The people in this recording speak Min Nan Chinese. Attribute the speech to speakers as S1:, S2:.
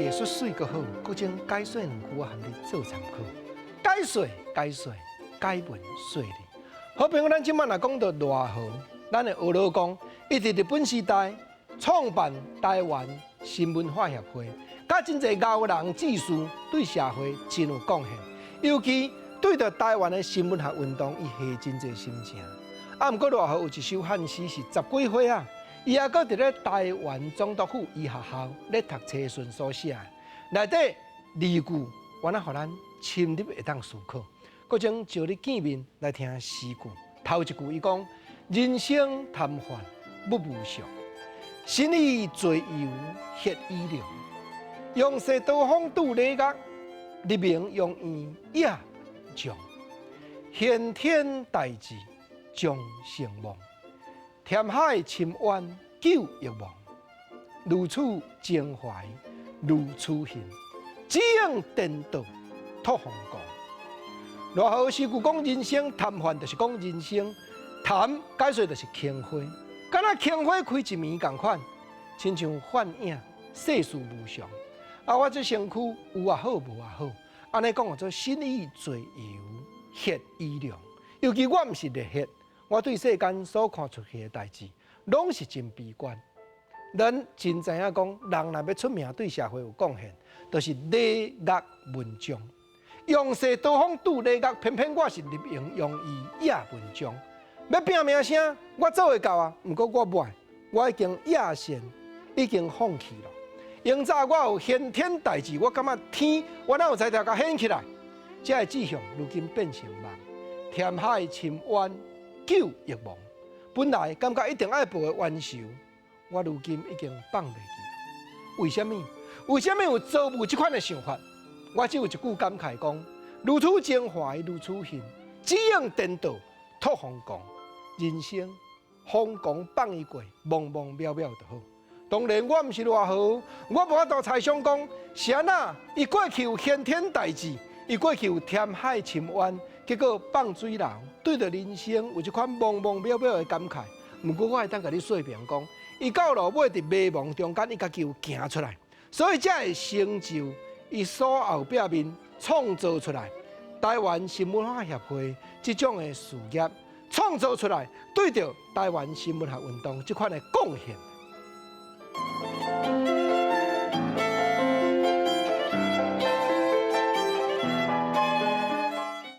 S1: 的出水閣好，閣將解說兩句我含你做參考。解說解說解文說理。好朋友，咱這擺若講到賴和，咱的呵咾公，伊佇日本時代創辦台灣新文化協會，佮真濟高人志士對社會真有貢獻，尤其對著台灣的新文學運動，伊下真濟心情。啊，毋過賴和有一首漢詩是十幾歲啊，伊猶閣佇咧台灣總督府醫學校咧讀冊時陣所寫的，內底字句，原來予咱深入會當思考。閣將招你見面來聽詩句。頭一句伊講：人生貪幻物無常，身以罪由血以量。用世刀鋒拄禮樂，立名用義也將。先天大志終成夢，填海深淵救憶亡。如此情懷如此恨，只應顛倒托風光。賴和詩句講人生貪幻，就是講人生貪解說就是曇花，敢若曇花開一暝仝款，親像幻影，世事無常。啊，我這身軀有也好，無也好，按呢講叫做身以罪由，血以量。尤其我毋是熱血，我對世間所看出去的代誌，攏是真悲觀。咱真知影講，人若欲出名，對社會有貢獻，就是禮樂文章。用世刀鋒拄禮樂，偏偏我是立榮用義野文章。欲拼名聲，我做會到啊！毋過我無愛，我已經野善，已經放棄了。永早我有先天大志，我感覺天，我哪有才調共掀起來？這个志向如今變成夢，填海深淵救憶亡。本來感覺一定愛報的冤仇，我如今已經放袂記。為啥物？為啥物有造物這款的想法？我只有一句感慨講：如此情懷，如此恨，只用顛倒托風光。人生風光放伊過，茫茫渺渺就好。當然，我毋是賴和，我無法度猜想講，是按怎伊過去有先天大志，伊過去有填海深淵，結果放水流，對著人生有這款茫茫渺渺的感慨。毋過我會當共你說明講，伊到落尾佇迷茫中間，伊家己有行出來，所以才會成就伊所後壁面創造出來台灣新文化協會這種的事業，創造出來對著台灣新文學運動這款的貢獻。